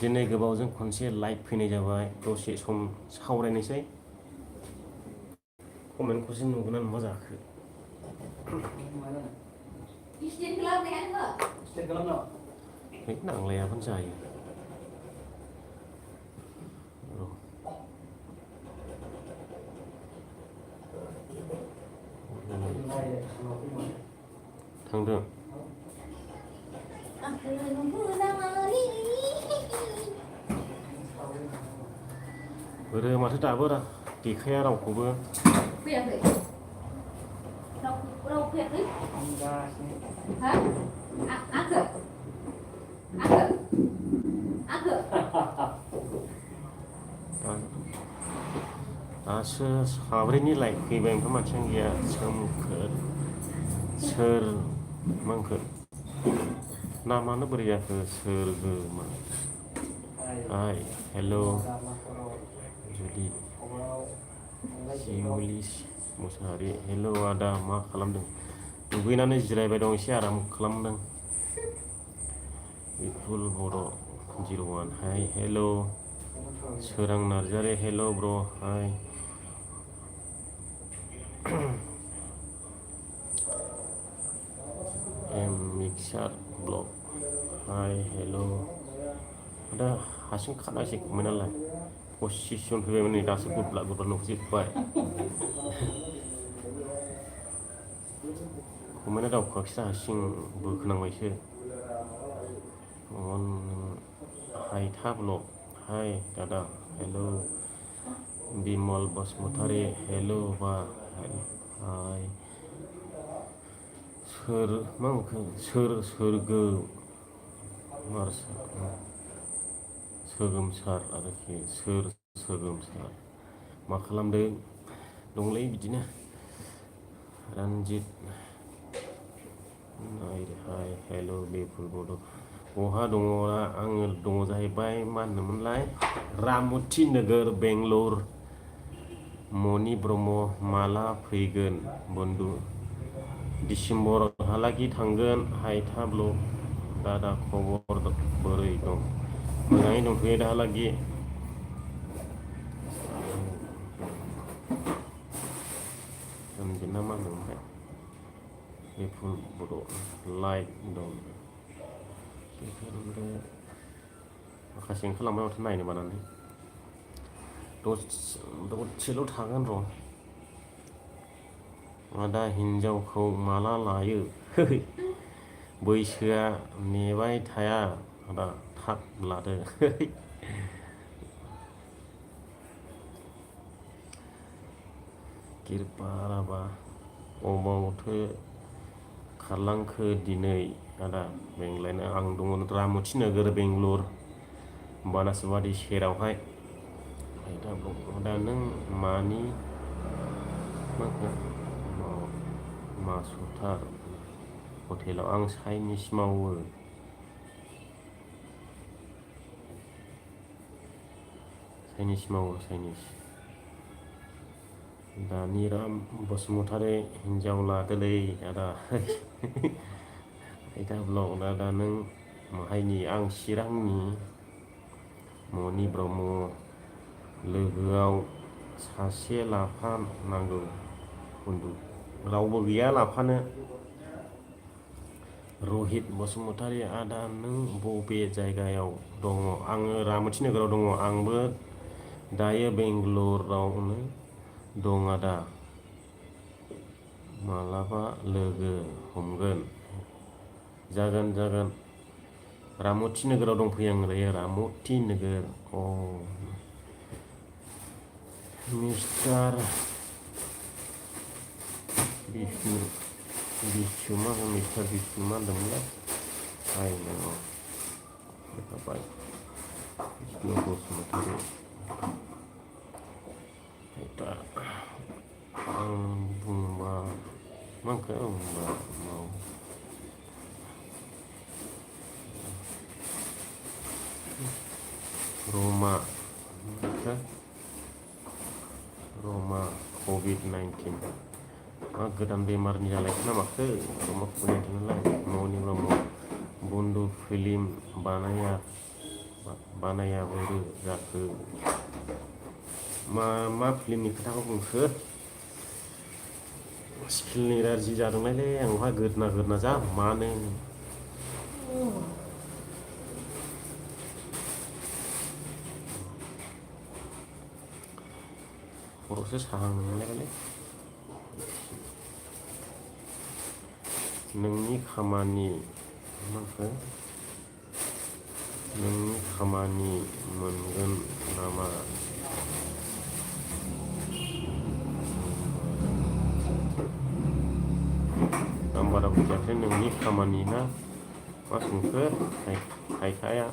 दिनै गोबावजों खनसे लाइभ फैनाय जाबाय दसे सम सावरायनोसै कमेन्टखौसो नुगोना नुवा जाखो नांलायाबानो जायो थांदों बोरो माथो दाबो देखाया रावखौबो फैयाखै राव फैयाखै हा आखो दासो साब्रैनि लाइक फैबाय ओमफ्राय मानसियानो गैया सोमखोर सोर मांखो नामानो बोरै जाखो सोरगोमा हाय हेल' जुलि जिउलिस मुसाहारि हेल' आदा मा खालामदों दुगैनानै जिरायबाय दं एसे आराम खालामदों बिपुल बर' 01 हाय हेल' सोरां नार्जारि हेल' ब्र हाय M mixer blog hi hello' दा हारसिं खानायसै कमेन्टआलाय पसिसन फैबायमोन नै दासो गुदला नुजोब्बाय कमेन्टआ दावखोआखिसै हारसिं बोखोनांबायसो हायथा ब्लग हाय दादा हेल' बिमल बसुमतारी हेल' बा हाय सोर मा होनखो सोरगो सोगोमसार आरोखि सोर सोगोमसार मा खालामदों दंलै बिदिनो रन्जित हाय हेल' बिपुल बड' बहा दङ आङो दङ जाहैबाय मा होनोमोनलाय रामुथि नोगोर बेंगलर मणि ब्रह्म माला फैगोन बन्दु डिसेम्बरहालागि थांगोन हायथा ब्लग दादा खबर बोरै दं मोजाङै दंथ'यो दाहालागि रन्जित ना मा होनोमोनथाय बिपुल बर' लाइक दं माखासे ओंखारलांबाय माथो नायनो बानानै दसेल' थागोन र' आदा हिनजावखौ माला लायो बैसोआ नेबाय थाया आदा थाब लादो गिरबाराबा अबावथो खारलांखो दिनै आदा बेंलायना आं दङ रामुथि नोगोर बेंगलर बानासबादि सेरावहाय दा नों मानि मासुथार हटेलाव आं चाइनिस मावो चाइनिस दानिराम बसुमतारी हिनजाव लादोलै आदा आयदा ब्लग दादा नों माहायनि आं चिरांनि मणि ब्रह्म लोगोआव सासे लाफा नांगौ बन्दु रावबो गैया लाफानो रहित बसुमतारी आदा नों बबे जायगायाव दङ आङो रामुथि नोगोराव दङ आंबो दायो बेंगलरावनो दं आदा मालाबा लोगो हमगोन जागोन रामुथि नोगोराव दंफैयो आं दायो रामुथि नोगोर मिस्टार बिष्णु मा मिस्टार बिष्णु मा होनदोंमोनलाय हाय नोंगौ लेखाबाय बिष्णु बसुमतारी दा आं बुंबा मा होनखो रमा कभिड-19 मा गोदान बेमारनि जालायखो ना माखो रमा कभिड-19 नालाय मनि ब्रह्म बन्दु फिल्म बानाया बोरो जाखो मा फिल्मनि खोथाखौ बुंखो स्किलनि गाज्रि जादोंलायलै आंहा गोदना जा मानो खर'सो साहां मोनलायबायलै नोंनि खामानि माखो नोंनि खामानि मोनगोन नामा आं बारा बुजियाखै नोंनि खामानि ना मा सोंखो खायखाया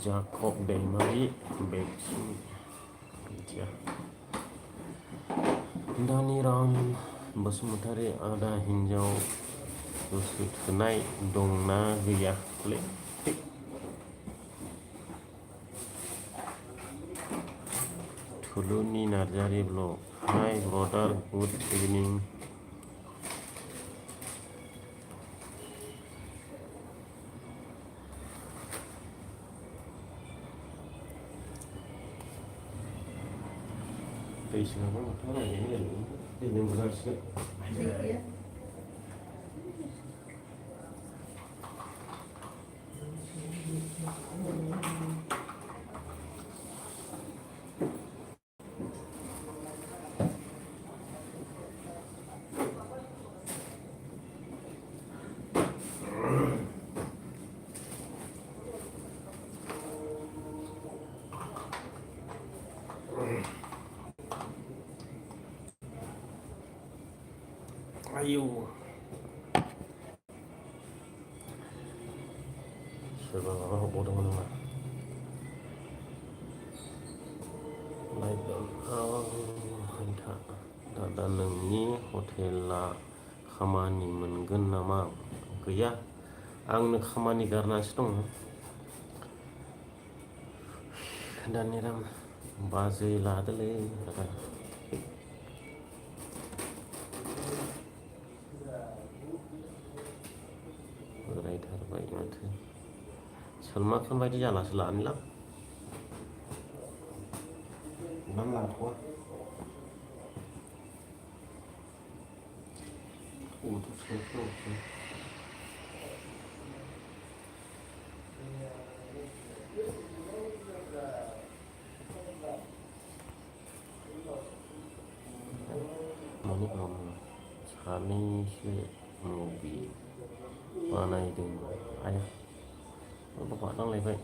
जाकब दैमारि बेकसिं मिथिया दानिराम बसुमतारी आदा हिन्जाव गोसो थोनाय दंना गैयालै थुलुनि नार्जारि ब्लग हाय ब्रदार गुड इभिनिं दै सिगाङाव माथो रायलायनो दै लोंबोगासिनो आयौ सोरबा माबा हरबावदोंमोन नामा हायथा दादा नोंनि हटेला खामानि मोनगोन नामा गैया आंनो खामानि गारनासो दङ दानिराम बाजै लादोलै बोरायथारबाय माथो सलमान खान बायदि जालासो लानोलां नाम लाथ'वा सानैसो मुभि बानायदों आया बाबा नांलायबाय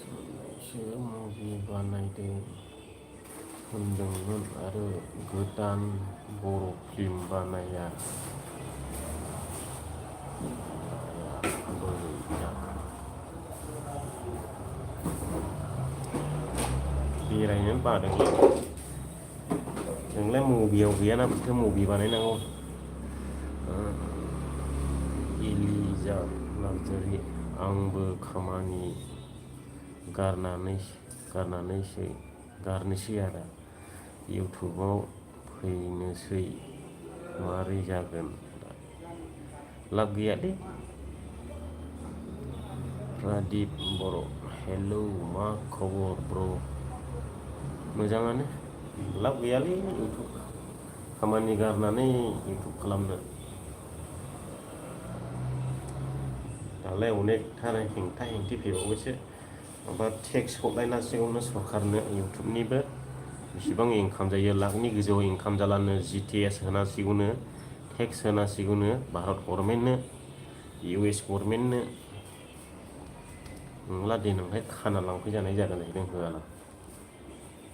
सानैसो मुभि बानायदों होनदोंमोन आरो गोदान बर' फिल्म बानाया बोरै जाखो बेरायनो बादोंलै जोंलाय मुभियाव गैयाना माथो मुभि बानायनांगौ इलिजा नार्जारि आंबो खामानि गारनोसै आदा इउटुबाव फैनोसै मारै जागोन लाब गैयालै प्रदीप बर' हेलौ मा खबर ब्र मोजाङानो लाब गैयालै इउटुब खामानि गारनानै इउटुब खालामनो दालाय अनेकथा हेंथा हेंथि फैबावबायसो माबा टेक्स हरलायनांसिगौनो सरकारनो इउटुबनिबो बेसेबां इनकाम जायो लाखनि गोजौआव इनकाम जालानो जिटिएस होनांसिगौनो टेक्स होनांसिगौनो भारत गभर्नमेन्टनो इउएस गभर्नमेन्टनो नंला देनांहाय खाना लांफैजानाय जागोन जाहैदों होआला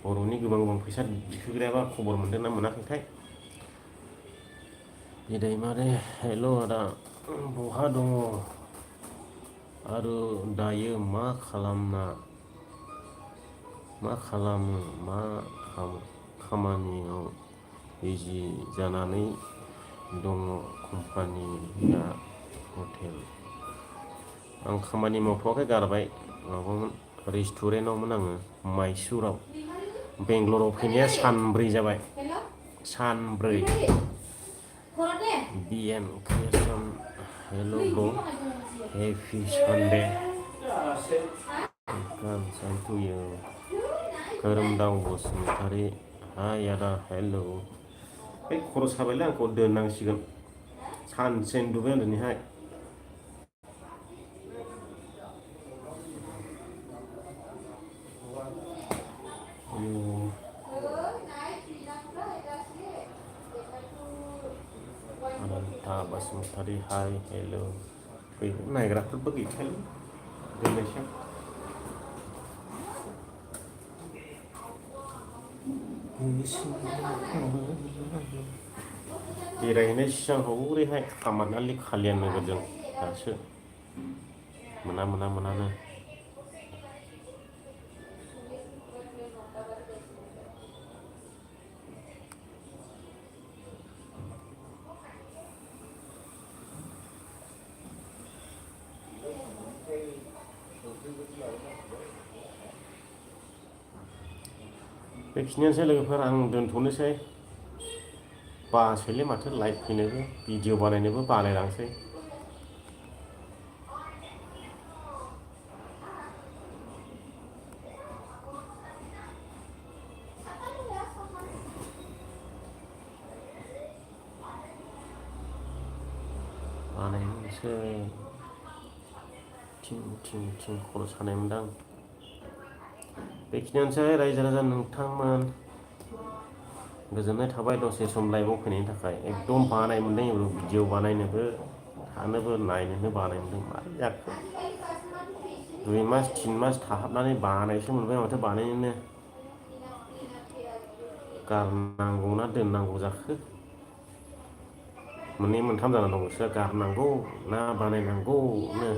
बर'नि गोबां फैसा दिहुनग्रायाबा खबर मोनदोंना मोनाखैथाय बिदायमारे हेल' आदा बहा दङ आरो दायो मा खालामो मा खामानियाव बिजि जानानै दङ कम्पानिया हटेल आं खामानि मावथ'वाखै गारबाय माबामोन रेस्टुरेन्टावमोन आङो माइसुराव बेंगलराव फैनाया सानब्रै जाबाय सानब्रै बिएन क्रिएसन हेल' ब्र Happy Sunday Welcome to you खोरोमदाव बसुमतारी हाय आदा हेल' बे खर' साबायलै आंखौ दोननांसिगोन सानसेनो दुबाय आं दिनैहाय अनन्ता बसुमतारी हाय हेल' नायग्राफोरबो गैखायालै दोननायसै बेरायहैनाय सिगां हौरैहाय आमानालि खालियान नोगोरजों दासो मोनानो बेखिनियानोसै लोगोफोर आं दोनथ'नोसै बासैलै माथो लाइभ फैनोबो भिडिअ बानायनोबो बालायलांसै थिं खर' सानाय मोनदां बेखिनियानोसै रायजो राजा नोंथांमोन गोजोननाय थाबाय दसे सम लाइभआव फैनायनि थाखाय एकदम बानाय मोनदों एब्रु भिडिअ बानायनोबो थानोबो नायनोबो बानाय मोनदों मारै जाखो 2 मास 3 मास थाहाबनानै बानायसो मोनबाय माथो बानायनोनो गारनांगौना दोननांगौ जाखो मोननै मोनथाम जाना दं गोसोआ गारनांगौ ना बानायनांगौनो